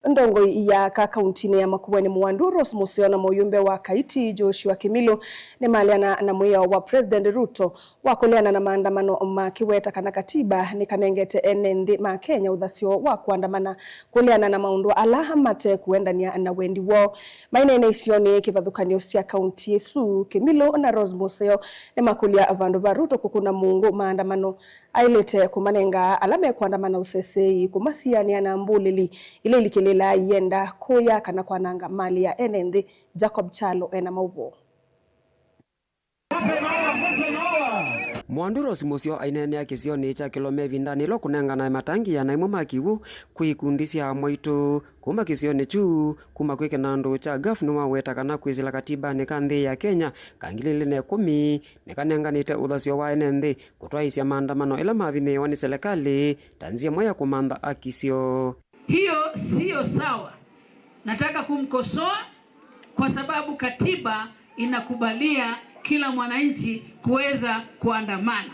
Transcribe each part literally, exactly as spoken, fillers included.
Nthongoi ya aka kauntinĩ ya Makueni Mwandu, Rose Museo na mũyumbe wa Kaiti, Joshua Kimilu, nĩmaleana na mwĩao wa President Ruto wa kũleana na maandamano makĩweta kana katiba nĩkanengete ene nthĩ ma Kenya ũthasyo wa kũandamana kũleana na maũndũ ala mate kũendania na wendi woo. Maineena isionĩ kĩvathũkany'o sya kaunti ĩsu, Kimilu na Rose Museo nĩmakũlya vandũ va Ruto kũkũna mũngũ maandamano, aĩlĩte kũmanenga ala mekũandamana ũseseei, kũmasianĩa na mbũlĩli ila ilikĩlĩlaa ienda kũya kana kwananga malĩ ya ene nthĩ. Jacob Chalo ena maũvoo. Mwandu Rose Museo aineenea kĩsionĩ kya Kĩlome ĩvindanĩ ĩla kũnenganae matangi ĩana ĩmwe ma kĩw'ũ kwĩ ikundi sya amwaitũ kuma kĩsionĩ kyu, kuma kwĩ kĩnandũ kya gov nĩwaweta kana kwĩsĩla katibanĩ ka nthĩ ya Kenya ka ngili ilĩ na ĩkũmi nĩkanenganĩte ũthasyo wa ene nthĩ kũtwaĩĩsya maandamano ĩla mavinyĩĩwa nĩ selekalĩ ta nzĩa ĩmwe ya kũmantha haki syoo. Hiyo siyo sawa. Nataka kumkosoa kwa sababu katiba inakubalia kila mwananchi kuweza kuandamana.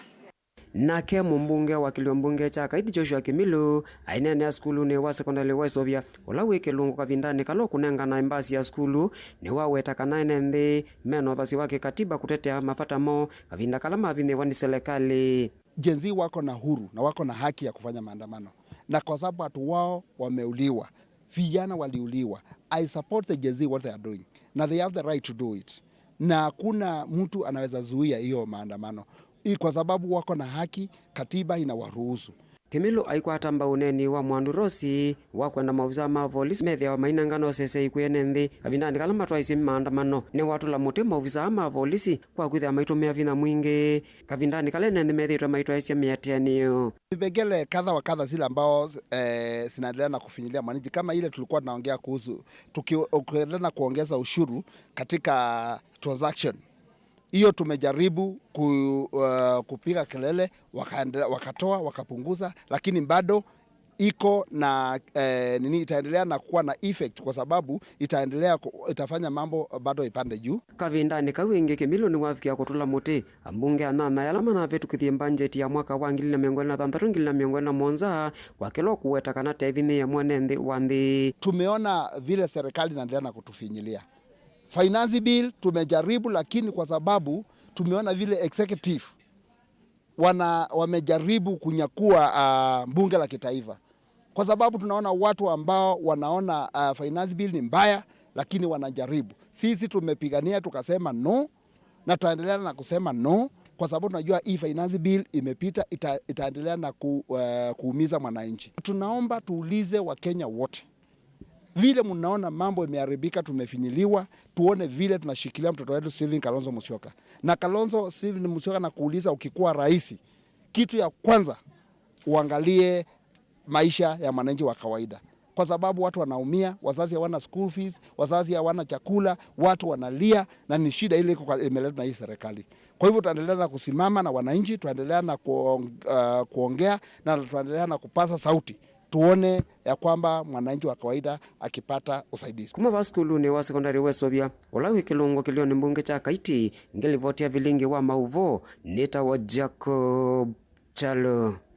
Nake mũmbunge wa kĩlio mbunge kya Kaiti Joshua Kimilu aineenea sukulunĩ wa sekondalĩ wa Ĩsũvya, ũla wĩ kĩlungu kavindanĩ kala ũkũnenganae mbasi ya sukulu, nĩwaweta kana ene nthĩ mena ũthasyo wa kĩkatiba kũtetea mavata moo kavinda kala mavinyĩĩwa nĩ selekalĩ. Gen Z wako na huru na wako na haki ya kufanya maandamano, na kwa sababu watu wao wameuliwa, vijana waliuliwa, I support the Gen Z what they are doing, na they have the right to do it, na hakuna mtu anaweza zuia hiyo maandamano. Hii kwa sababu wako na haki, katiba inawaruhusu. Kimilu aikwata mbau ũneeni wa Mwandu Rose wa kwenda maovisaa ma volisi methĩawa mainengana ũseseei kwĩ ene nthĩ kavindanĩ kala matwaisye maandamano. Nĩwatũla mũtĩ maovisaa ma volisi kwa kwĩthĩa maitũmĩa vinya mwingĩ kavindanĩ kala ene nthĩ methĩĩtwe maitwaĩsya mĩatĩanĩo. Vipengele kadha wa kadha zile ambao, eh, zinaendelea na kufinyilia mwananchi, kama ile tulikuwa tunaongea kuhusu tuki-, ukiendelea na kuongeza ushuru katika transaction. Hiyo tumejaribu ku-, uh, kupiga kelele, wakaende-, wakatoa, wakapunguza, lakini bado iko na, eh, nini, itaendelea na kuwa na effect kwa sababu itaendelea ku-, itafanya mambo bado ipande juu. Kavindanĩ kau ĩngĩ, Kimilu nĩwavikie kũtũla mũtĩ ambunge anana ala manavĩtũkĩthye mbanjeti ya mwaka wa ngili na mĩongo ĩlĩ na thanthatũ, ngili na mĩongo ĩlĩ na mũonza kwa kĩla ũkũweta kana tevinyĩĩa mwene nthĩ wa nthĩ. Tumeona vile serikali inaendelea na kutufinyilia. Finance bill tumejaribu, lakini kwa sababu tumeona vile executive wana-, wamejaribu kunyakua, ah, bunge la kitaifa, kwa sababu tunaona watu ambao wanaona, ah, finance bill ni mbaya, lakini wanajaribu. Sisi tumepigania tukasema no, na tutaendelea na kusema no, kwa sababu tunajua hii finance bill imepita, ita-, itaendelea na ku-, eh, kuumiza mwananchi. Tunaomba tuulize Wakenya wote, vile mnaona mambo imeharibika, tumefinyiliwa, tuone vile tunashikilia mtoto wetu Stephen Kalonzo Musyoka. Na Kalonzo Stephen Musyoka, nakuuliza, ukikuwa rais, kitu ya kwanza uangalie maisha ya mwananchi wa kawaida, kwa sababu watu wanaumia, wazazi hawana school fees, wazazi hawana chakula, watu wanalia, na ni shida ile iko kwa, imeletwa na hii serikali. Kwa hivyo tutaendelea na kusimama na wananchi, tutaendelea na kuong-, uh, kuongea, na tutaendelea na kupasa sauti, tuone ya kwamba mwananchi wa kawaida akipata usaidizi. Kuma va sukulunĩ wa sekondalĩ wa Ĩsũvya, ũla wĩ kĩlungu kĩlionĩ mbunge kya Kaiti, ngĩlivoti ya vilingi wa maũvoo, nĩtawa Jacob Chalo.